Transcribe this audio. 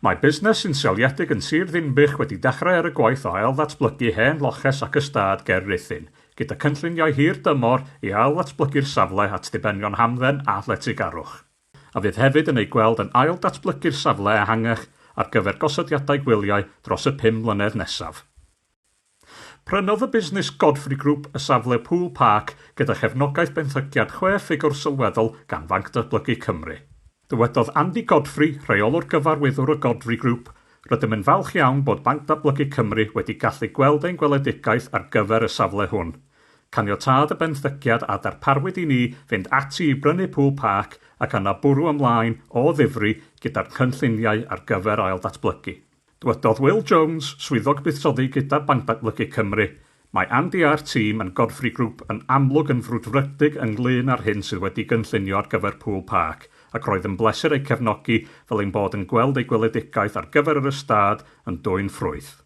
Mae busnes sy'n seiliedig yn Sir Ddinbych wedi dechrau ar y gwaith o ail-ddatblygu hen loches ac ystâd ger Rhuthun, gyda cynlluniau hir dymor i ail-ddatblygu'r safle at ddibenion hamdden a lletygarwch, a fydd hefyd yn ei gweld yn ail-datblygu'r safle ehangach ar gyfer gosodiadau gwyliau dros y 5 mlynedd nesaf. Prynodd y busnes Godfrey Group y safle Pool Park gyda chefnogaeth benthyciad chwe ffigwr sylweddol gan Fanc Datblygu Cymru. Dywedodd Andy Godfrey, rheolwr gyfarwyddwr y Godfrey Group, "Rydym yn falch iawn bod Banc Datblygu Cymru wedi gallu gweld ein gweledigaeth ar gyfer y safle hwn. Caniataodd y benthyciad a darparwyd i ni fynd ati i brynu Pool Park ac yna bwrw ymlaen o ddifri gyda'r cynlluniau ar gyfer ail-ddatblygu." Dywedodd Will Jones, swyddog buddsoddi gyda Banc Datblygu Cymru, "Mae Andy a'r tîm yn Godfrey Group yn amlwg yn frwdfrydig ynglyn â'r hyn sydd wedi gynllunio ar gyfer Pool Park, ac roedd yn bleser eu cefnogi fel ein bod yn gweld eu gweledigaeth ar gyfer yr ystâd yn dwyn ffrwyth."